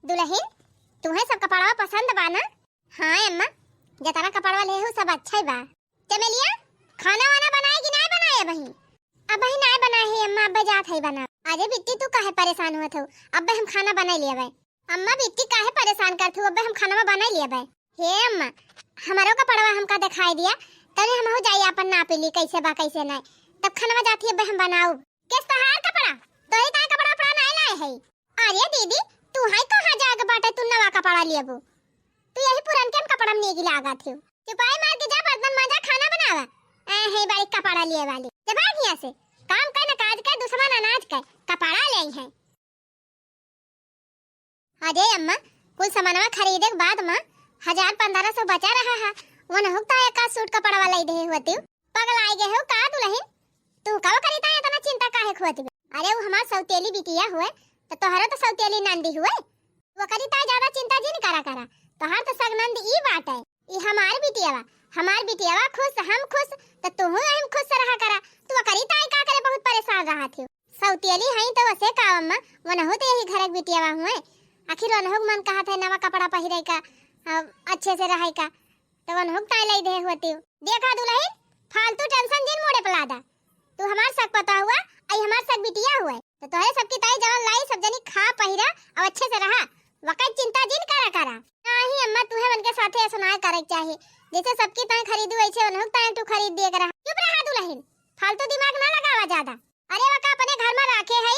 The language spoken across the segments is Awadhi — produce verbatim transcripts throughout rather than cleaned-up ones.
दुलहिन, तुहे सब कपड़वा पसंद बा ना? हाँ अम्मा, जतना कपड़वा लेहू सब अच्छा ही बा। चमेलिया, खाना वाना बनाए कि नाय बनाए अबही? अबही नाय बनाए है अम्मा, अब्बे जात है बना। अरे बिट्टी, तू काहे परेशान होत हो? अब्बे हम खाना बनाई लेबे। अम्मा बिट्टी काहे परेशान करत हो? अब्बे हम खाना बनाई लेबे। हे अम्मा, हमरो कपड़वा हमका दिखाई दिया, तनी हमहू जाई आपन नापी ली कैसे बा कैसे नाय, तब खाना जाती अब्बे हम बनाऊ। केस तोहार कपड़ा? तोही ताई कपड़ा उपड़ा नाय लाए है। अरे दीदी, तू है कहाँ जाके बाटे, तू नवा कपड़ा लेबू? तू यही पुरनके में कपड़ा में नीक लागत हो। चुपाई मार के जा, बर्तन मांजा, खाना बनावा। ए, है बड़ी कपड़ा लिए वाली। जा भाग यहाँ से। काम कर न काज कर, दुश्मन अनाज कर, कपड़ा ले आई है। अरे अम्मा, कुल सामानवा खरीदे के बाद माँ, हजार पन्द्रह सौ बचा रहा है। वो नहुक ता एका सूट कपड़वा लाई दे होती। पगलाइ गए हो का दुलहिन? तू का ओकरी ताई इतना चिंता काहे खोत बे? अरे उ हमार सौतेली बिटिया हुए, त तोहरो त सौतेली नंदी हुए। तू ओकरी ताई ज्यादा चिंता जिन करा करा। तोहार त सगनंद ई बाटे, ई हमार बिटियावा, हमार बिटियावा खुश, हम खुश, त तूहू हम खुश रहा करा। तू ओकरी ताई का करे बहुत परेशान रहत हो? सौतेली हई त वसे का अम्मा, वनहु त यही घर के बिटियावा हुए। आखिर वनहु के मन कहत है नवा कपड़ा पहिरे का, अ, अच्छे से रहे का। त वनहुक ताई लाई दे होती। देखा दुलहिन, फालतू tension जिन मोड़े पे लादा। तू हमार सग पता हुआ, आई हमार सग बिटिया हुए। त तोहरे सबकी ताई जवन लाई, सब जनी खा पहिरा और अच्छे से रहा। वकई चिंता जिन करा करा। नाही अम्मा, तुहे मन के साथे ऐसा ना करे के चाही। जैसे सबकी ताई खरीदू, वैसे वनहुक ताई तू खरीद दिए के रहा। चुप रहा दुलहिन, फालतू दिमाग ना लगावा ज्यादा। अरे वका अपने घर में राखे है,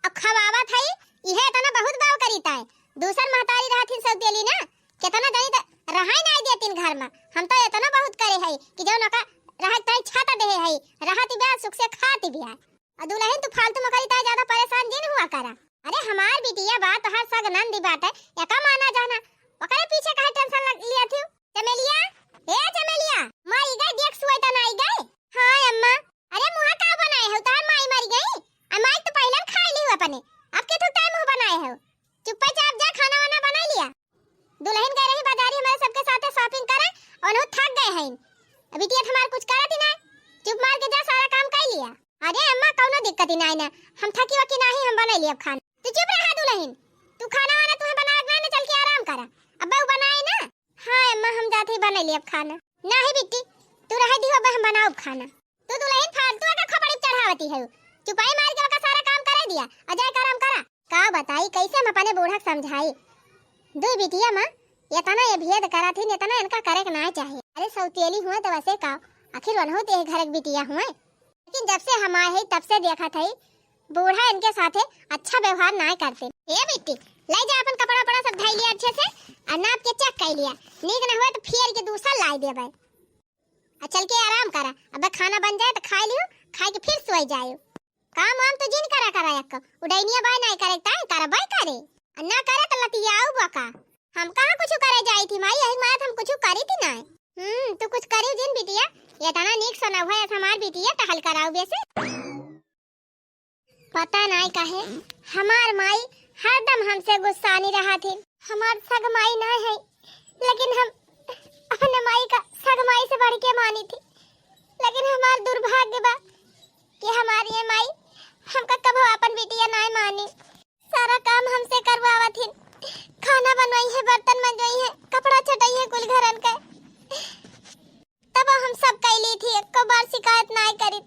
अब खवावत है, इहे इतना बहुत बाव करीता है। दूसर महतारी रहत हिन सौतेली ना, कितना जनी त रहाई नाई देतिन घर में। हम तो इतना बहुत करे है कि जौन ओका रहत ताई छाता देहे है, रहत बिया सुख से खात बिया। और दुलहिन तू फालतू में करी ताई ज्यादा परेशान जिन हुआ करा। अरे हमार बिटिया बा, तोहार सग नंदी बाटे, एका माना जाना, ओकरे पीछे काहे tension लग लिया थी? चमेलिया, ए चमेलिया, माई गई देख सुअई तना आई गई। हाँ अम्मा। अरे मुहा का बनाए हो, तोहार माई मरी गई? आ माई तो पहले खाई ली अपने, अब के थुक ताई मुंह बनाए हो? चुप्पे चाप जा, खाना वाना बनाई लिया। दुलहिन गए रही बाजारी हमारे सबके साथे shopping करे, उनहु थक गए हैं। अब बिटिया हमार कुछ करत ही ना, चुप मार के जा, सारा काम कर लिया। अरे अम्मा कौनो दिक्कत ही नाई ना, हम थकी वकी नाही, हम बनाई लिया अब खाना। तू चुप रहा दुलहिन, तू खाना वाना तुम्हें बनावे के ना, चल के आराम करा। अब बहू बनाए ना। हाँ अम्मा, हम जात ही बनाई लिया अब खाना। नाही बिट्टी, तू रह दी, अब हम बनाओ खाना। तू दुलहिन फालतू का खपड़ी चढ़ावती है, चुपाई मार के ओका सारा काम करे दिया और जाए के आराम करा। का बताई, कैसे हम अपने बूढ़ा के समझाई? दुई बिटिया माँ, इतना ये भेद करा थी, इतना इनका करे के ना चाहे। अरे सौतेली हुए तो वसे का, आखिर वनहु ते घर के बिटिया हुए। लेकिन जब से हम आए हैं, तब से देखत है, बूढ़ा इनके साथे अच्छा व्यवहार ना करते। ए बिट्टी, ले जा अपन कपड़ा उपड़ा सब धई लिया अच्छे से, और नाप के check कर लिया, नीक ना हुए तो फेर के दूसर लाई देबे। आ चल के आराम करा, अब खाना बन जाए तो खाई लियो, खाई के फिर सोई जाए। काम वाम तो जिन करा करा, एक उडैनिया बाय ना करे ताई करबे करे, आ ना करे तो लतियाऊ बका। हम कहाँ कुछ करे जाई थी माई, यही मात हम कुछ करी थी ना। हम्म, तू कुछ करियो जिन बिटिया, इतना नीक सुनाऊ है हमार बिटिया, टहल कराऊ बेसे। पता नाई काहे हमार माई हरदम हमसे गुस्सानी रहा थी। हमार सग माई ना है, लेकिन हम अपने माई का सग माई से बढ़ के मानी थी। लेकिन हमार दुर्भाग्य बा कि हमार ये माई हमका कभो अपन बिटिया नाय मानी। सारा काम हमसे करवावत हिन, खाना बनवाई है, बर्तन मंजवाई है, कपड़ा छटाई है, कुल घरन के। तब हम सब कैली थी, एको बार शिकायत नाय करित,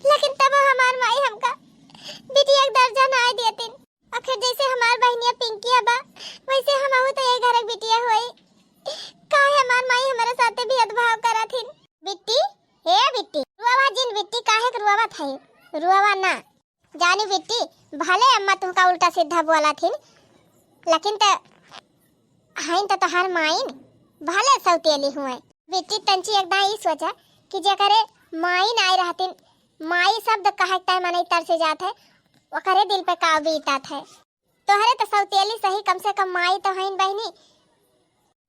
लेकिन तब हमार माई हमका बिटिया के दर्जा नाय देतिन। आखिर जैसे हमार बहनिया पिंकिया बा, वैसे हमहू तो ये घर के बिटिया होई। काहे हमार माई हमारे साथे भेदभाव करत हिन? बिट्टी, हे बिट्टी, रुआवा जिन बिट्टी, काहे के रुआवा थाई? रुआवा ना। जानी बिट्टी, भले अम्मा तुमका उल्टा सीधा बोला थिन, लेकिन त हईन त तोहार माइन, भले सौतेली हुए। बिट्टी तंची एकदम ई सोचा कि जेकरे माइन आए रहतिन, माई शब्द कहे तय मनई तरसे जात है, ओकरे दिल पे का बीतत है। तोहरे त सौतेली सही, कम से कम माई तो हईन बहिनी,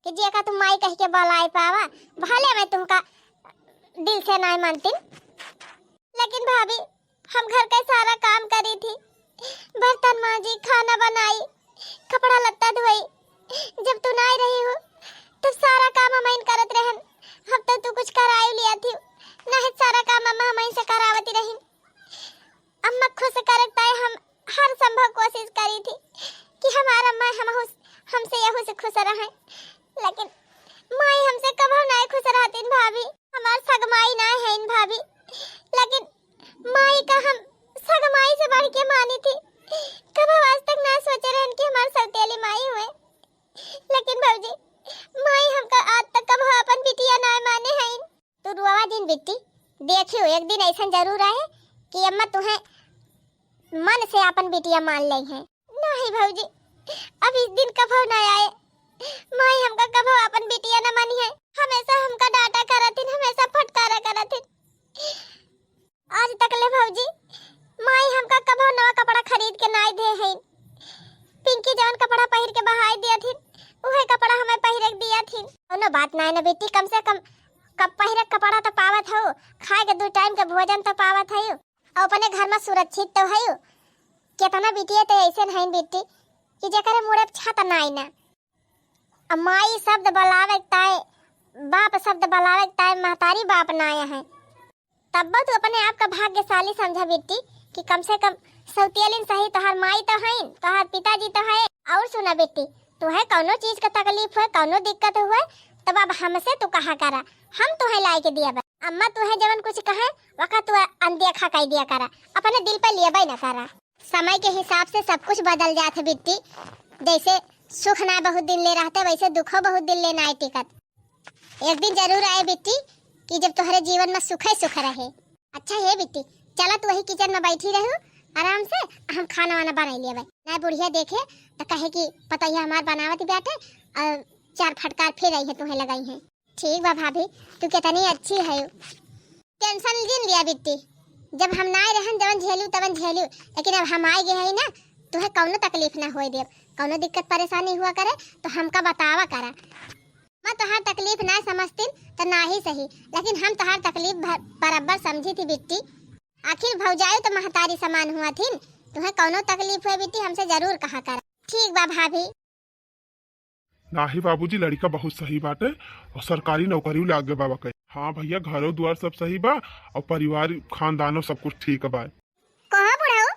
कि जेका तू माई कह के बोलाए पावा, भले मैं तुमका दिल से नाय मानतिन, लेकिन भाभी, हम घर का सारा काम करी थी, बर्तन मांजी, खाना बनाई, कपड़ा लत्ता धोई। जब तू नाय रही हो, तब सारा काम हम करत रहन। हम तो तू कुछ कराई लिया थी, नहीं सारा काम अम्मा हम से करावती रही। अम्मा खुश करे ताई हम हर संभव कोशिश करी थी कि हमार अम्मा हमहू हमसे यहू से खुश रहे, लेकिन माई हमसे कभो नाय खुश रहतीन भाभी। हमार सगमाई नाय हईन भाभी, लेकिन माई का हम सगमाई से बढ़ के मानी थी। कभो आज तक ना सोचे रहन कि हमार सौतेली माई हुए, लेकिन भौजी, माई हमका आज तक कभो अपन बिटिया नाय माने हईन। तू रोवा जिन बिट्टी, देखियो एक दिन ऐसन जरूर आए कि अम्मा तुहे मन से अपन बिटिया मान लेइहैं। नहीं भौजी, अब ई दिन कभो ना आए। माई हमका कभो अपन बिटिया ना मानिहैं, हमेशा हमका डांटा करत हिन, हमेशा फटकारा करत हिन। आज तक ले भौजी, माई हमका कभो नवा कपड़ा खरीद के नाय दे हईन। पिंकी जवन कपड़ा पहिर के बहाई दियत हिन, उहे कपड़ा हमें पहिरे के दियत हिन। कौनो बात नाय ना बेटी, कम से कम कब पहिरे के कपड़ा तो पावत हऊ, खाए के दू टाइम के भोजन तो पावत हऊ, और अपने घर में सुरक्षित तो हऊ। केतना बिटिया तो ऐसे हईन बेटी कि जेकरे मुड़े पे छत नाय ना। अब माई शब्द बलावे के ताय, बाप शब्द बलावे के ताय महतारी बाप नाय है। तब्बो तू अपने आप का भाग्यशाली समझा बिट्टी कि कम से कम सौतेलिन सही तोहार माई तो हईन, तोहार पिताजी तो है। और सुना बिट्टी, तुहे कौनो चीज का तकलीफ हुए, कौनो दिक्कत हुए, तब अब हमसे तू कहा करा, हम तुहे लाई के दिया बा। अम्मा तुहे जवन कुछ कहे, वका तू अनदेखा कई दिया करा, अपने दिल पे लिया ना करा। समय के हिसाब से सब कुछ बदल जात है बिट्टी, जैसे सुख ना बहुत दिन ले रहते, वैसे दुखो बहुत दिन ले ना टिकत। एक दिन जरूर आए बिट्टी कि जब तोहरे जीवन में सुखे सुख रहे। अच्छा हे बिट्टी, चला तू वही किचन में बैठी रहू आराम से, हम खाना वाना बनाई लेबै। ना बुढ़िया देखे तो कहे कि पतोहिया हमार बनावत बाटे और चार फटकार फिर आई है तुहे लगाई है। ठीक बा भाभी, तू कितनी अच्छी है। टेंशन जिन लिया बिट्टी, जब हम ना रहन जवन झेलू तवन झेलू, लेकिन अब हम आए गए हैं ना, तुहे कौनो तकलीफ ना होए देब, कौनो दिक्कत परेशानी हुआ करे तो हमका बतावा करा। मैं तोहार तकलीफ ना समझतीन तो ना ही सही, लेकिन हम तोहार तकलीफ भर-, बराबर समझी थी बिट्टी। आखिर भौजाई तो महतारी समान हुआ थी, तुहे कौनो तकलीफ हुए बिट्टी हमसे जरूर कहा करा। ठीक बा भाभी। नाही बाबूजी, लड़िका बहुत सही बाटे और सरकारी नौकरी लाग गए बाबा के। हाँ भैया, घरो द्वार सब सही बा और परिवार खानदानो सब कुछ ठीक बा। कहो बुढ़ऊ,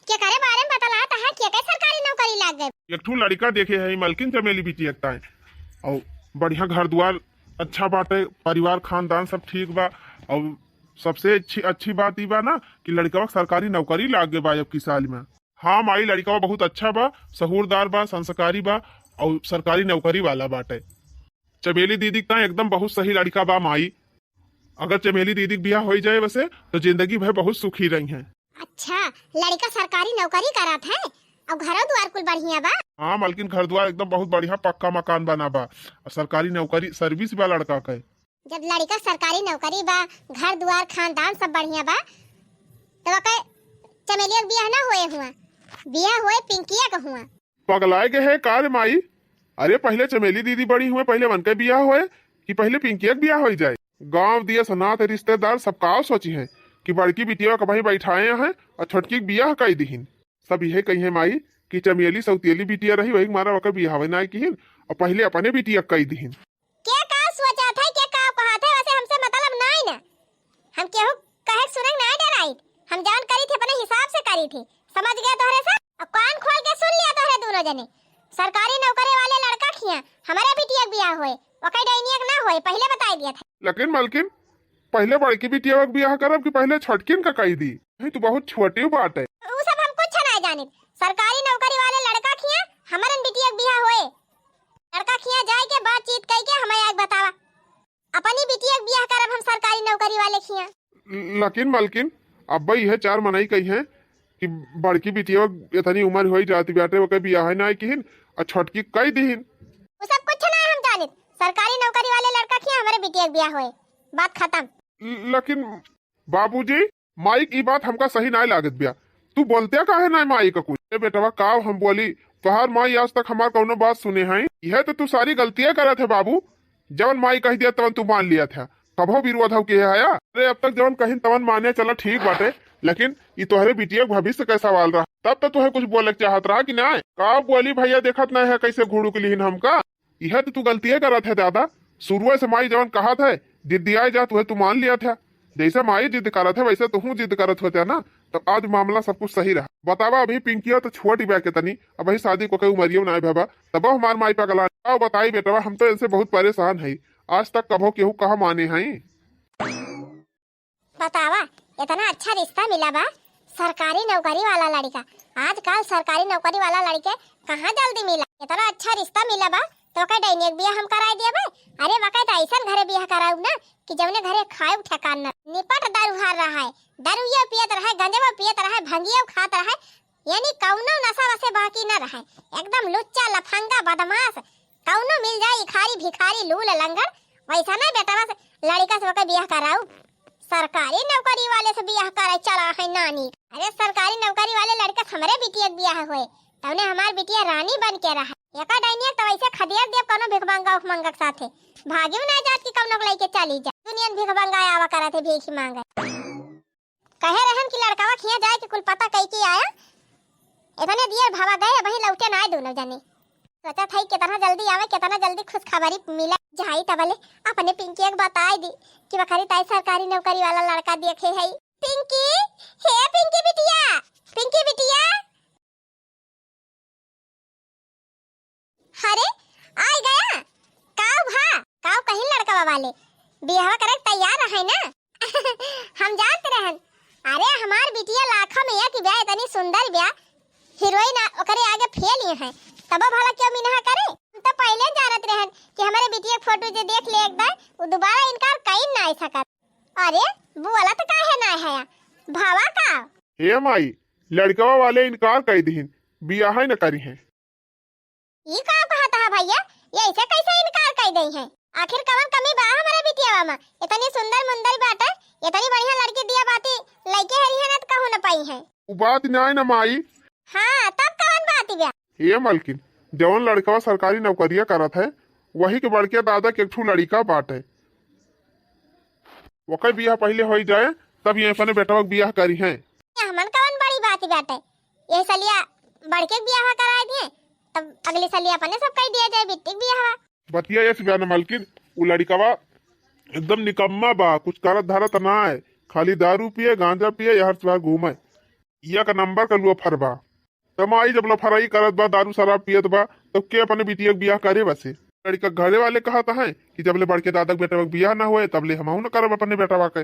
केकरे बारे में बतला तहा, केकर सरकारी नौकरी लाग गए? एक ठो लड़िका देखे है मलकिन, चमेली बिटिया के ताई, और बढ़िया घर द्वार अच्छा बाटे, परिवार खानदान सब ठीक बा। और सबसे अच्छी, अच्छी बात ई बा ना कि लड़िकवा के सरकारी नौकरी लाग गए बा अब की साल में। हाँ माई, लड़िकवा बहुत अच्छा बा, सहूरदार बा, संस्कारी बा और सरकारी नौकरी वाला बाटे। चमेली दीदी का एकदम बहुत सही लड़िका बा माई। अगर चमेली दीदी के बियाह होई जाए वैसे तो जिंदगी भर बहुत सुखी रही हैं। अच्छा, लड़िका सरकारी नौकरी करत है और घरो द्वार कुल बढ़िया बा? हाँ मलकिन, घर द्वार एकदम बहुत बढ़िया पक्का मकान बना बा और सरकारी नौकरी सर्विस बा लड़का के। जब लड़िका सरकारी नौकरी बा, घर द्वार खानदान सब बढ़िया बा, तो ओके चमेलिया के बियाह ना होए हुआ, बियाह होए पिंकिया के हुआ। पगलाए गए है का रे माई? अरे पहले चमेली दीदी बड़ी हुए, पहले उनके बियाह होए कि पहले पिंकिया के बियाह होई जाए? गांव दिया सनात रिश्तेदार सब का सोची हैं कि बड़की बिटिया का भाई बैठाए हैं और छोटकी के बियाह कई दिहिन। सब यह कही है माई कि चमेली सौतेली बिटिया रही, वही मारा ओकर बियाह ना किहिन और पहले अपने बिटिया कई दिहिन। के का सोचत है, के का कहत है, वैसे हमसे मतलब नाई ना। हम केहू कहे सुने नाई डराई। हम जवन करी थे अपने हिसाब से करी थे, समझ गया तोहरे से? और कान खोल के सुन लिया तोहरे दोनों जने, सरकारी नौकरी वाले लड़का खिया हमारे बिटिया के बियाह होए, ओकर डैनिया के ना होए, पहले बताई दिया था। लेकिन मलकिन, पहले बड़की बिटिया के बियाह करब कि पहले छोटकिन का कई दी? नहीं, तू बहुत छोटी बात है। उ सब हम कुछ ना जानित। सरकारी नौकरी वाले लड़का खिया हमारे बिटिया के बियाह होए, लड़का खिया जाए के बातचीत कई के हमें आग बतावा। अपनी बिटिया के बियाह करब हम सरकारी नौकरी वाले खिया। लेकिन मलकिन, अब्बा यह चार मनई कही हैं कि बड़की बिटिया इतनी उम्र होई जाती बाटे, ओके बियाह ना किहिन, और छोटकी कई दिहिन। उ सब कुछ ना हम जानित। सरकारी नौकरी वाले लड़का खिया हमारे बिटिया के बियाह होए, बात खत्म। लेकिन बाबूजी, माई की बात हमका सही नाय लागत बिया। तू बोलते काहे नाय माई का कुछ? ए बेटवा, का हम बोली? तोहार माई आज तक हमार कौनो बात सुने हैं? यह तो तू सारी गलतियां करत है बाबू। जवन माई कह दिया तवन तू मान लिया था, कभो विरोध हो के आया? अरे अब तक जवन कहिन तवन माने चला ठीक बाटे, लेकिन ई तोहरे बिटिया के भविष्य का सवाल रहा, तब तो तुहे कुछ बोले के चाहत रहा कि नाय? का बोली भैया, देखत नाय है कैसे घुड़ुक लिहिन हमका। यह तो तू गलतियां करत है दादा। शुरुए से माई जवन कहत है, जिद्दियाए जात है, तू मान लिया था। जैसे माई जिद करत है, वैसे तुहूँ जिद करत होते ना, तब आज मामला सब कुछ सही रहा। बतावा, अभी पिंकिया तो छोटी बा के तनी, अबही शादी को के उमरियो ना भवा, तबो हमार माई पगला। का बताई बेटवा, हम तो इनसे बहुत परेशान है, आज तक कभो केहू कहा माने हैं। बतावा, इतना अच्छा रिश्ता मिला बा, सरकारी नौकरी वाला लड़का। आजकल सरकारी नौकरी वाला लड़के कहाँ जल्दी मिला। इतना अच्छा रिश्ता मिला बा, तो ओकर डैनिया के बियाह हम कराई दिया बा। अरे वकै तो ऐसन घरे बियाह कराऊ ना कि जौने घरे खाए ठेकान न, निपट दारू हार रहा है, दारुए पियत रहे, गंजवा पियत रहे, भंगिया खात रहे, यानी कौनो नशा वशे बाकी न रहे, एकदम लुच्चा लफंगा बदमाश, कौनो मिल जाए इखारी भिखारी लूल लंगड़, वैसा ना बेटवा से लड़का से ओकर बियाह कराऊ। सरकारी नौकरी वाले से बियाह करे चला है नानी। अरे सरकारी नौकरी वाले लड़का से हमरे बिटिया के बियाह होए, तौने हमार बिटिया रानी बन के रहा। एका डैनिया तो वैसे खदिया दिया कौनो भिखमंगा उखमंगा के साथे, भागियो ना जात कि कौनो के लइके चली जा। दुनिया में भिखमंगा आवा करत है भीख मांगे। कहे रहन कि लड़कवा खिया जाए कि कुल पता कई के आया। इतने दियर भवा गए, अबही लौटे ना आए दोनों जने। सोचत हई कितना जल्दी आवे, कितना जल्दी खुशखबरी मिला जाई। तबले अपने पिंकी के बताई दी कि बखरी ताई सरकारी नौकरी वाला लड़का देखे हई। पिंकी, हे पिंकी बिटिया, पिंकी बिटिया। अरे, आइ गया। काव भा, काव कहीं लड़कवा वाले बियाहवा करे के तैयार रहे ना? हम जानत रहन। अरे, हमार बिटिया लाखों में एक ब्या, इतनी सुंदर ब्या, हीरोइन आ-, ओकरे आगे फेल ही है। तबो भला क्यों मिनहा करे? हम तो पहले जानत रहन कि हमारे बिटिया के फोटो जे देख ले एक बार, वो दोबारा इनकार कई ना सकत। अरे, बोलत काहे ना है? भावा का? हे माई, लड़कवा वाले इनकार कई दिहिन, बियाह न करी हैं। ई का कहत हा भैया? ये ऐसे कैसे इनकार कई दई है? आखिर कवन कमी बा हमारे बिटियावा में? इतनी सुंदर मुंदर बाटे, इतनी बढ़िया लड़की दिया बाती लइके हरी है ना तो कहू न पाई है। उ बात नाय न माई। हाँ, तब कवन बात बा? ए मलकिन, जवन लड़कवा सरकारी नौकरिया करत है, वही के बड़के दादा के एक ठो लड़िका बाटे। ओकर बियाह पहिले होई जाए, तब ये अपने बेटवा के बियाह करी हैं। हमन कवन बड़ी बात बाटे, ये सलिया बड़के के बियाह कराए दिए, तब अगली सलिया अपने सब कई दिया जाए बिट्टी के बियाह। बतिया ये सिवाना मलकिन, उ लड़िकवा एकदम निकम्मा बा, कुछ करत धरत ना है, खाली दारू पिए, गांजा पिए, यहर से वहर घूमे। एक नंबर का लुअफर बा। त माई जब लफराई करत बा, दारू शराब पियत बा, तब के अपने बिटिया के बियाह करे बसे? लड़िका घरे वाले कहत हैं कि जब ले बड़के दादा के बेटवा के बियाह न होए, तब ले हमहू न करब अपने बेटवा के।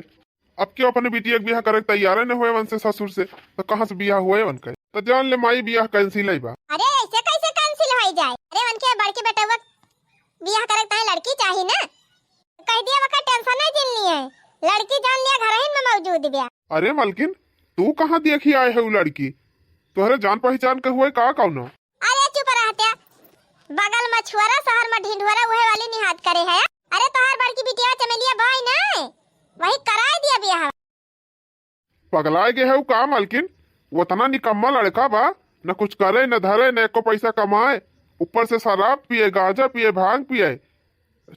अब क्यों अपने बिटिया के बियाह करे के तैयार न होए वनसे ससुर से, त कहाँ से बियाह होए वनके? त जान ले माई, बियाह cancel ही बा। अरे ऐसे कैसे cancel हो जाए? अरे वनके बड़के बेटवा के बियाह करे के ताई लड़की चाही ना। कह दिया वका tension नहीं जिन लिए, लड़की जान लिया घर ही में मौजूद बिया। अरे मलकिन, तू कहाँ देखी आए है उ लड़की? तोहरे जान पहचान के हुए का कौनो? अरे चुप रहत्या, बगल में छुअरा शहर में ढिंढुअरा उहे वाली निहाद करे है। अरे तोहार बड़की बिटिया चमेलिया भाई ना, वही कराए दिया बियाह। पगलाए गए है उ का मलकिन? वो इतना निकम्मा लड़का बा, न कुछ करे, न धरे, न एको पैसा कमाए, ऊपर से शराब पिए, गांजा पिए, भांग पिए,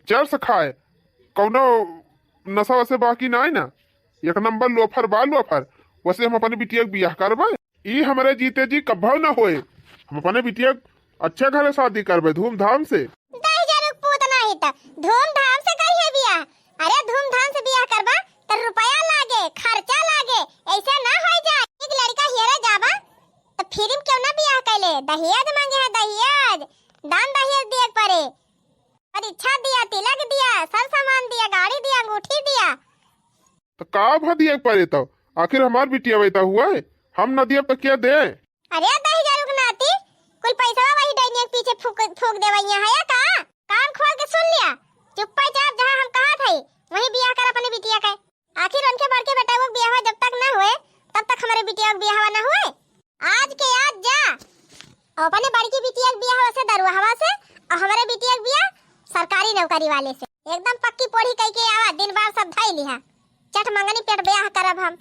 चरस खाए, कौनो नशा वशे बाकी नाय ना। एक नंबर लोफर बा लोफर। वैसे हम अपने बिटिया के बियाह करबे, ई हमरे जीते जी कभो न होए। हम अपने बिटिया के अच्छे घरे शादी करबे धूमधाम से। दहिजरू के पूत नाही त धूमधाम से करिहे बियाह। अरे धूमधाम से बियाह करबा त रुपया लागे, खर्चा लागे, ऐसे ना होई जाए। एक लड़का हेरे जाबा त फिर क्यों ना बियाह कैले, दहेज मांगे है दहेज, दान दहेज दिए के पड़े। परीक्षा दिया, तिलक दिया, सर सामान दिया, गाड़ी दिया, अंगूठी दिया। तो का भा दिए के पड़े तो? आखिर हमार बिटिया बेटा हुआ है, हम न दिए तो क्या दे? अरे दहिजरू के नाती, कुल पैसवा वही डैनिया के पीछे फूक, फूक देवैया है या का? कान खोल के सुन लिया, चुप्पा चाप जहाँ हम कहा थे वहीं बियाह कर अपने बिटिया के। आखिर उनके बड़के बेटवा के बियाहवा जब तक ना हुए, तब तक हमारे बिटिया के बियाहवा ना हुए। आज के आज जा, और अपने बड़की बिटिया के बियाहवा से दरुआहवा से, और हमारे बिटिया के बियाह सरकारी नौकरी वाले से। एकदम पक्की पोढ़ी कह के आवा, दिन बार सब धाई लिहा, चट मंगनी पेट बियाह करब हम।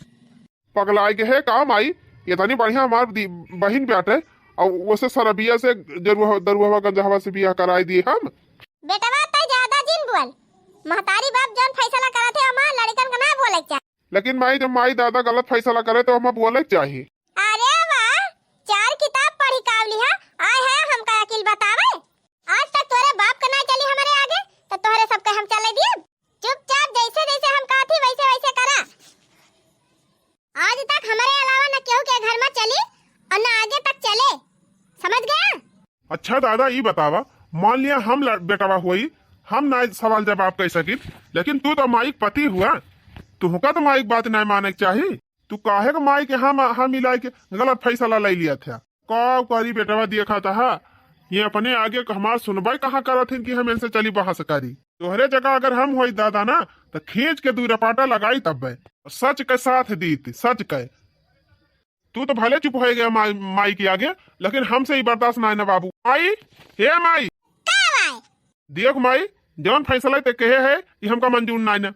पगलाए के है का माई? इतनी बढ़िया हमार दी-, बहिन बाटे, और वैसे सरबिया से जरुआ-, दरुआवा गंजहवा से बियाह कराई दिए हम। बेटवा तै ज्यादा जिन बोल, महतारी बाप जौन फैसला करत है, ओमा लड़कन के ना बोले के चाही। लेकिन माई, जब माई दादा गलत फैसला करे तो ओमा बोले के चाही। अरे वाह, चार किताब पढ़ी कावली है, आए है हमका अकिल बतावे। आज तक तोरे बाप के ना चली हमारे आगे, तो तोहरे सबके हम चले दिए। चुपचाप जैसे जैसे हम कहत ही वैसे वैसे करा। आज तक हमारे अलावा न अच्छा दादा, ई बतावा, मान लिया हम लड़-, बेटवा हुई, हम ना सवाल जवाब कह सकित, लेकिन तू तो माई के पति हुआ, तुहका तो माई के बात ना माने के चाही। तू काहे के माई के हम, हम मिलाए के गलत फैसला ले लिया था? का करी बेटवा, देखा था, ये अपने आगे क हमार सुनवाई कहाँ करत हिन कि हम इनसे चली बहस करी। तोहरे जगह अगर हम होई दादा ना, तो खींच के दू रपाटा लगाई तब्बे। सच के साथ दीत, सच के। तू तो भले चुप हो गया माई, माई के आगे, लेकिन हमसे ही बर्दाश्त ना है ना बाबू। माई, हे माई। का माई? देख माई, जौन फैसला ते कहे है, ये हमका मंजूर ना है ना।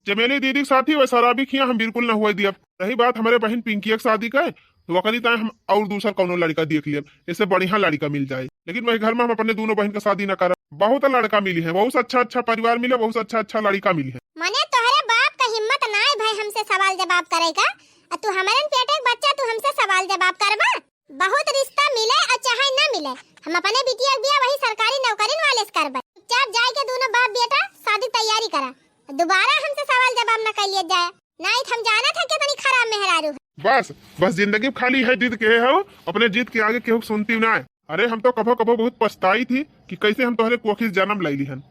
चमेली दीदी के साथी वह शराबी खिया हम बिल्कुल ना हुए दियब। रही बात हमारे बहन पिंकिया के शादी के, तो वकरी ताए हम और दूसर कौनो लड़का देख लियब, इससे बढ़िया लड़का मिल जाए। लेकिन वही घर में हम अपने दोनों बहन का शादी ना करब। बहुत लड़का मिली है, बहुत अच्छा अच्छा परिवार मिले, बहुत अच्छा अच्छा लड़का मिली है। मने तोहरे बाप का हिम्मत ना है भाई हमसे सवाल जवाब करे का, आ तू हमारे पेटे के बच्चा, तू हमसे सवाल जवाब करबा? बहुत रिश्ता मिले और चाहे ना मिले, हम अपने बिटिया के बियाह वही सरकारी नौकरीन वाले से करबे। चुपचाप जाए के दोनों बाप बेटा शादी तैयारी करा, दोबारा हमसे सवाल जवाब न कर लिया जाए, नहीं तो हम जाना था कितनी खराब मेहरारू है। बस, बस जिंदगी में खाली है जिद के हो, अपने जिद के आगे केहू के सुनती ना है। अरे हम तो कभो कभो बहुत पछताई थी कि कैसे हम तोहरे कोखी से जन्म लैली हन।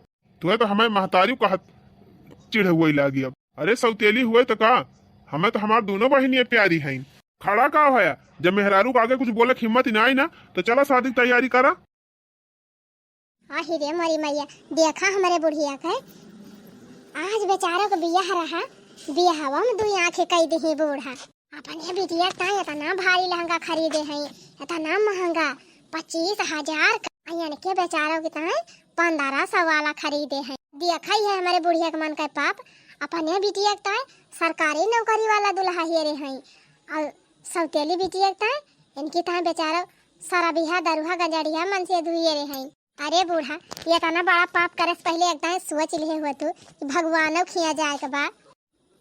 तुहे तो हमें महतारी कहत चिढ़ हुए लागी अब। अरे सौतेली हुए तो का, हमें तो हमार दोनों बहिनियाँ प्यारी हैं। खड़ा का होया, जब मेहरारू के आगे कुछ बोले के हिम्मत ही ना आई ना, तो चला शादी की तैयारी करा। आही रे मोरी मैया, देखा हमरे बुढ़िया के, आज बेचारो के बियाह रहा, बियाहवा में दुई आँखें कई दिही बूढ़ा। अपने बिटिया के ताई इतना भारी लहंगा खरीदे हैं, इतना महंगा, पच्चीस हजार का। आ इनके बेचारो के ताई पन्द्रह सौ वाला खरीदे हैं। देखा ही है हमरे बुढ़िया के मन के पाप, अपने बिटिया के ताई सरकारी नौकरी वाला दुल्हा हेरे हैं, और सौतेली बिटिया के ताई इनकी ताई बेचारो सरबिहा, दरुहा, गंजड़िया मन से धुए रहे हैं। अरे बूढ़ा, ये इतना बड़ा पाप करे से पहले एक दाएं सोच लिहे हुआ तू कि भगवानो खिया जाए के बा।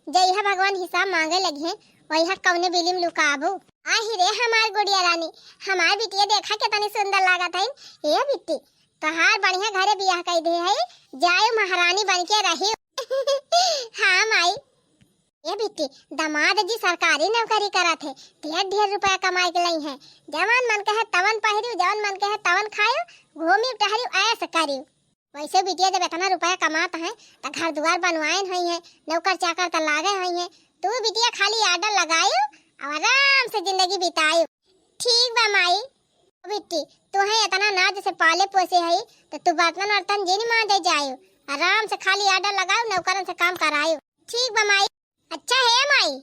जइहा भगवान हिसाब मांगे लगिहे, वइहा कौने बिली में लुकाबू। आही रे हमार गुड़िया रानी, हमार बिटिया देखा कितनी सुंदर लागत है। ए बिट्टी, तोहार बढ़िया घरे बियाह कई दे है, जायो महारानी बन के रही। हाँ माई। ए बिट्टी, दामाद जी सरकारी नौकरी करत है, ढेर ढेर रुपया कमाई के लई है। जवन मन कहे तवन पहिरियो, जवन मन कहे तवन खायो, घूमियो टहरियो, ऐश करियो। वैसे बिटिया जब इतना रुपया कमात है, त घर दुआर बनवाएन होई है, नौकर चाकर त लागे होई है। तू बिटिया खाली order लगायो और आराम से जिंदगी बितायो। ठीक बा माई। ओ बिट्टी, तू है इतना नाज से पाले पोसे है, तो तू बर्तन वर्तन जिन मांजे जायो, आराम से खाली order लगायो, नौकरन से काम करायो। ठीक बा माई। अच्छा हे माई,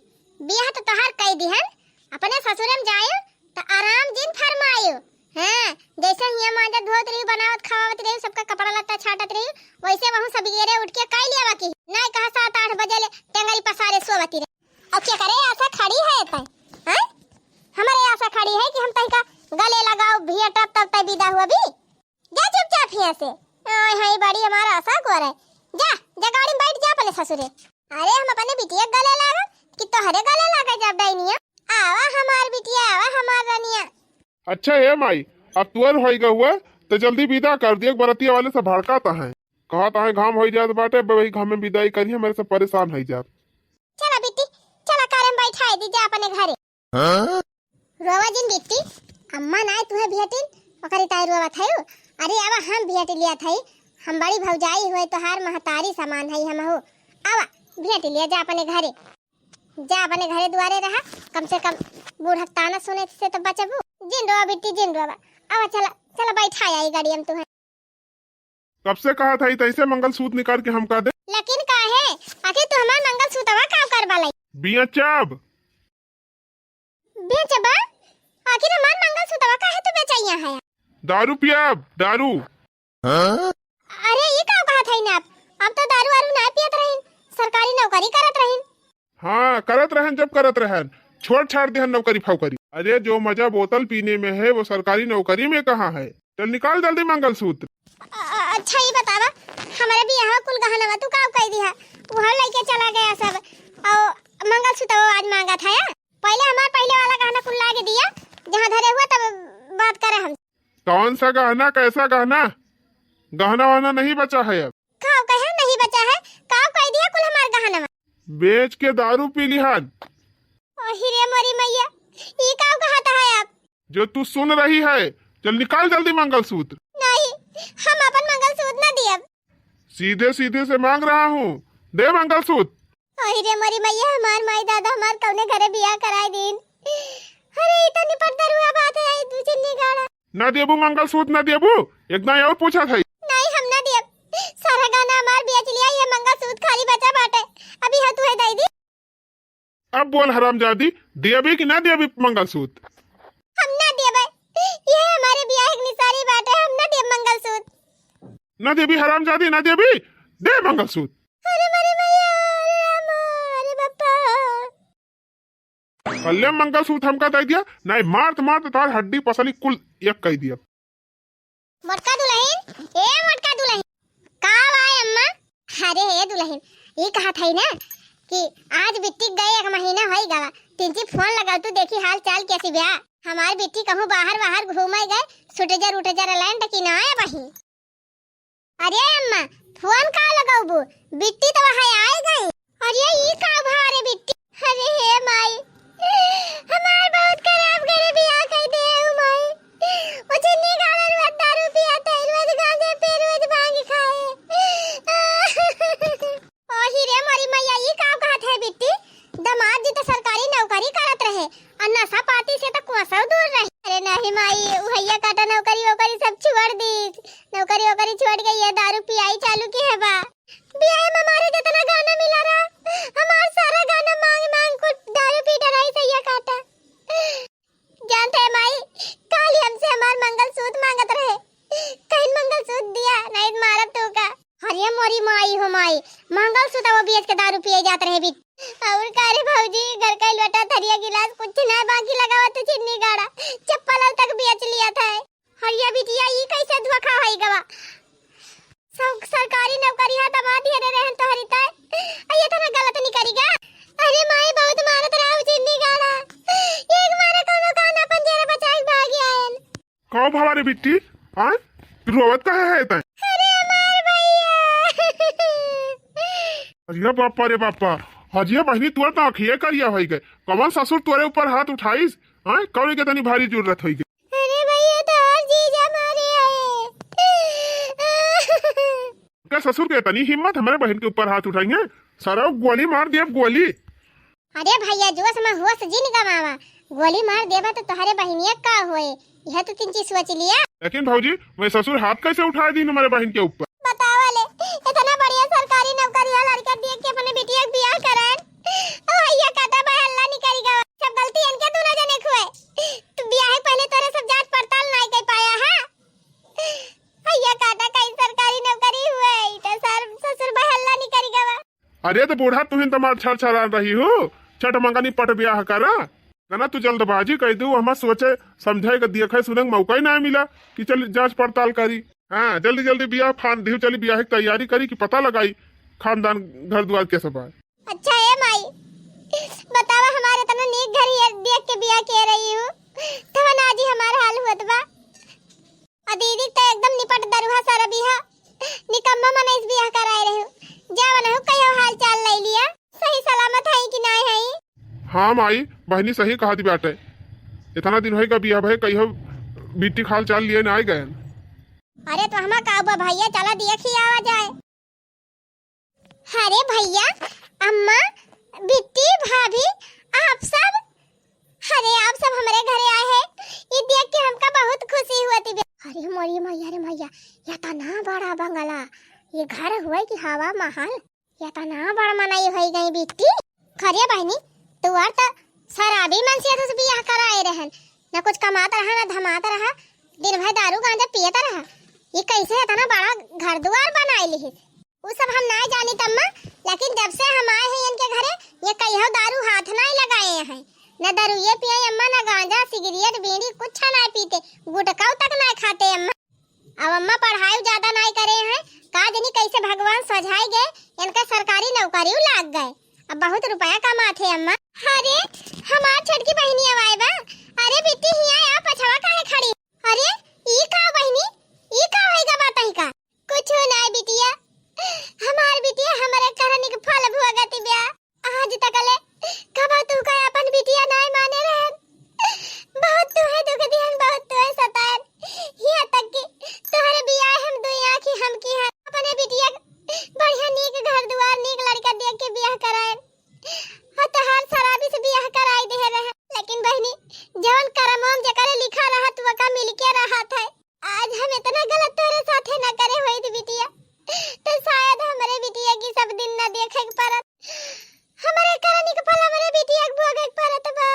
बियाह तो तोहार कई दिहन, अपने ससुरे में जायो तो आराम जिन फरमायो। हाँ, जैसे हियाँ मांजत धोत रही, बनावत खवावत रही, सबका कपड़ा लत्ता छाटत रही, वैसे वहूँ सबेरे उठ के कई लिया बाकी। नहीं कहा सात आठ बजे ले टेंगरी पसारे सोवती रही। अब के करे आशा खड़ी है तय? हैं? हमारे आशा खड़ी है कि हम तय का गले लगाओ, भेंटब, तब तय विदा हुआ भी। जा चुपचाप हियाँ से। आय हाय, बड़ी हमार आशा करे। जा, जा गाड़ी में बैठ जा अपने ससुरे। अरे हम अपने बिटिया के गले लागब कि तोहरे गले लागे जब डैनिया? आवा हमार बिटिया, आवा हमार रनिया। अच्छा हे माई, अब तुअर होई गहुआ, तो जल्दी विदा कर दिए, बरतिया वाले से भड़काता है। कहता है घाम होई जात बाटे, वही घाम में विदाई करिए, मेरे से परेशान होई जात। चला बिट्टी, चला कार में बैठाई दी जा अपने घरे। हाँ? रोवा जिन बिट्टी, अम्मा नाय तुहे भेटिन, ओकरी ताई रोवत हयू। अरे आवा हम भेट लिया थई, हम बड़ी भौजाई हुए तोहार महतारी समान हई हमहू। आवा भेट लिया जा अपने घरे, जा अपने घरे दुआरे रहा, कम से कम बूढ़ा के ताना सुने से तो बचबू। जिन रोवा बिट्टी जिन रोवा, आवा चला, चला बैठा आई गाड़ी में तुहे। कब से कहा था, तैसे मंगलसूत्र निकाल के हमका दे। लेकिन काहे? आखिर तू हमार मंगलसूत्रवा का करबा लाई? बेचब। बेचबा? आखिर हमार मंगलसूत्रवा काहे तू बेचैया है? दारू पियब, दारू। अरे, ये का कहत हईन आप? अब तो दारू वारू ना पियत रहीन, सरकारी नौकरी करत रहीन। हाँ, करत रहन, जब करत रहन, छोड़ छाड़ देहन नौकरी फौकरी। अरे, जो मजा बोतल पीने में है, वो सरकारी नौकरी में कहाँ है? चल निकाल जल्दी मंगलसूत्र। अ-, अ-, अच्छा, ये बतावा, हमारे बियाह कुल गहनवा तू का कह दिया? वो लइके चला गया सब, और मंगलसूत्र वो आज मांगा था या? पहले हमार पहले वाला गहना कुल लाके दिया, जहाँ धरे हुआ तब बात करे हम। कौन सा गहना, कैसा गहना? गहना वहना नहीं बचा है अब। का कहे नहीं बचा है? का कह दिया कुल हमार गहनवा? बेच के दारू पी लिहन। ओही रे मोरी मैया, ई का कहत है आप? जो तू सुन रही है, चल निकाल जल्दी मंगलसूत्र। नहीं, हम अपन मंगलसूत्र ना दियब। सीधे सीधे से मांग रहा हूँ, दे मंगलसूत्र। ओही रे मोरी मैया, हमार माई दादा हमार कौने घरे बियाह कराए दीन। अरे, ई तो निपट दरुआ बात है, ई दू चिन्नी गाड़ा। ना देबू मंगलसूत्र, ना देबू। एक दाई और पूछत है। नहीं, हम ना देब। सारा गहना हमार बेच लिया, ये मंगलसूत्र खाली बचा बाटे। अभी हाँ तू है दे दी। अब बोल हरामजादी, देबी कि ना देबी मंगलसूत्र? हम ना देबे। ये हमारे बियाह के निशानी बाटे, हम ना देब मंगलसूत्र। ना देबी हरामजादी, ना देबी, दे मंगलसूत्र। अरे मोरे मैया, अरे रामा, अरे बापा। कल्ले मंगलसूत्र हमका दे दिया, नहीं मारत मारत तोहार हड्डी पसली कुल एक कई दिया। मोटका दुलहिन, ए मोटका दुलहिन, का बा अम्मा? अरे ए दुलहिन, ई कहत हई ना कि आज बिट्टी गए एक महीना होई गवा, तिनची फोन लगावतू देखी हाल चाल कैसी बा। हमार बिट्टी कहूँ बाहर बाहर घूमे गए, सुटेजर उटेजर लैंड की ना आए बही। अरे अम्मा, फोन का लगौबू? बिट्टी तो वहाँ आए गई। अरे ई का भा रे बिट्टी? अरे हे माई, हमार बहुत खराब करे बियाह कई दे हूँ माई। वो चिन्नी गाड़न में दारू पिया थे, रोज गांजा पे, रोज भांग खाए। ओही रे मोरी मैया, ई का कहत है बिट्टी? दमाद जी तो सरकारी नौकरी करत रहे, और नशा पाती से तो कोसौ दूर रहे। अरे नहीं माई, उहैया काटा नौकरी वोकरी सब छोड़ दी, नौकरी वोकरी छोड़ के ये दारू पियाई चालू की है बा। बियाह में हमारे जितना गाना मिला रहा, हमार सारा गाना मांग मांग को दारू पी डराई सैया काटा। जानते हैं माई, काल ही हमसे हमार मंगलसूत्र मांगत रहे, कहीं मंगलसूत्र दिया, नहीं मारब तो का। अरे मोरी माई हो माई, मंगलसूत्र वो बेच के दारू पिए जात रहे बिट। और का रे भौजी, घर का लोटा थरिया गिलास कुछ ना बाकी लगावा तो चिन्नी गाड़ा, चप्पल तक बेच लिया था। अरे बिटिया, ई कैसे धोखा होई गवा? सब सरकारी नौकरी है, दबा दिए रे रहन तोहरी तय। आ ये तना गलत नहीं करी गा। अरे माई, बहुत मारत रहा चिन्नी गाड़ा। एक मारे कोनो कान अपन जेरे बचाई भाग आयल। का भवा रे बिट्टी? आय? रोवत काहे है तय? अरे हमार भैया। अरे बापा रे बापा, हजिया बहिनी तोर तो आँखिए करिया होई गए। कवन ससुर तोरे ऊपर हाथ उठाइस? आय? कौन के तनी भारी जरूरत होई गई? अरे भैया, तोहर जीजा मारे आए। का ससुर के तनी हिम्मत हमरे बहिन के ऊपर हाथ उठाई है? सारा गोली मार दिया, गोली। अरे भैया, जोश में होश जिन गवावा, गोली मार देबा तो तोहरे बहिनिया का होए, यह तो तीन चीज सोच लिया। लेकिन भौजी, मैं ससुर हाथ कैसे उठा दी हमारे बहिन के ऊपर? बतावा ले, इतना बढ़िया सरकारी नौकरी वाला लड़का देख के अपने बिटिया के बियाह कराएन, ओ भैया काटा बा हल्ला निकल गवा, सब गलती इनके दोनों जने खुए। तू बियाह के पहले तोरे सब जांच पड़ताल नहीं कर पाया है। भैया काटा कहीं सरकारी नौकरी हुए, ई तो सर ससुर बा हल्ला निकल गवा। अरे तो बूढ़ा, तुहिन तो मार छर छरा रही हो, छठ मंगनी पट ब्याह करा। तना तू जल्दबाजी कई दू, हमार सोचे समझे के देखे सुने के मौका ही ना मिला कि चल जांच पड़ताल करी। हाँ, जल्दी जल्दी ब्याह फान दिहु, चली ब्याह की तैयारी करी कि पता लगाई खानदान घर द्वार कैसे बा। अच्छा ए माई, बतावा हमारे तना नीक घर ये देख के ब्याह के रही हूँ, तवन आज ही हमार हाल हुआ बा। आ दीदी तो एकदम निपट दरुहा सारा बिहा, निकम्मा मनई से बिहा कराए रहे हो। जा वनहु कहियो हाल चाल ले लिया, सही सलामत है कि नाय है? हाँ माई, बहिनी सही कहत बाटे। इतना दिन होई गा बिहा भए, कहियो बिट्टी खाल चाल लिए नाय गए। अरे तो हमा का बा भैया, चला देख ही आवा जाए। अरे भैया, अम्मा, बिट्टी, भाभी, आप सब, अरे आप सब हमरे घरे आए हैं, ये देख के हमका बहुत खुशी हुआ थी। अरे मोरी मैया रे मैया, ये तना बड़ा बंगला, ये घर हुए कि हवा महल, ये तना बड़ मनई होई गई बिट्टी। खरे बहिनी, तू और तो शराबी मन से तो बियाह कराए रहन, ना कुछ कमात रहा ना धमात रहा, दिन भर दारू गांजा पियत रहा, ये कैसे इतना बड़ा घर दुआर बनाए लिहिस? उ सब हम नाय जानित अम्मा, लेकिन जब से हम आए हैं इनके घरे, ये कहियो दारू हाथ नाय लगाए हैं। न दारुए पिए अम्मा, न गांजा, सिगरेट, बीड़ी कुछ नाय पीते, गुटकाऊ तक नाय खाते अम्मा। अब अम्मा पढ़ाई ज्यादा नाय करे हैं, का जनी कैसे भगवान सझाए गए, इनका सरकारी नौकरी लाग गए, अब बहुत रुपया कमाते अम्मा। अरे हमार छोटकी बहिनी अब आए बा। अरे बिट्टी हिया आ, पछवा काहे खड़ी? अरे ई का बहिनी, ई का होई गा बातही का? कुछ नाय बिटिया, हमार बिटिया हमरे करनी के फल भोगत बिया। आज तक ले कबो तू का अपन बिटिया नाय माने रहन। बहुत तू है दुख दिहन, बहुत तू है सतायन। जवन करमवा में जेकरे लिखा रहत, वका मिलके रहत है। आज हम इतना गलत तोहरे साथे न करे होइत बिटिया, तो शायद हमरे बिटिया की सब दिन न देखे के पड़त। हमरे करनी के फल हमरे बिटिया के भोगे के पड़त बा।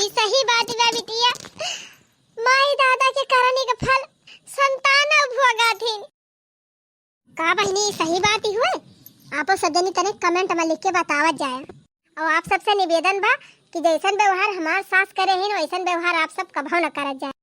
ई सही बात बा बिटिया, माई दादा के करनी के फल संतान भोगाथिन। का बहिनी, ई सही बात ही हुए? आपो सब जनी तने comment में लिख के बतावत जाए। और आप सबसे निवेदन बा कि जैसन व्यवहार हमार सास करे हिन, वैसन व्यवहार आप सब कभो न करत जाए।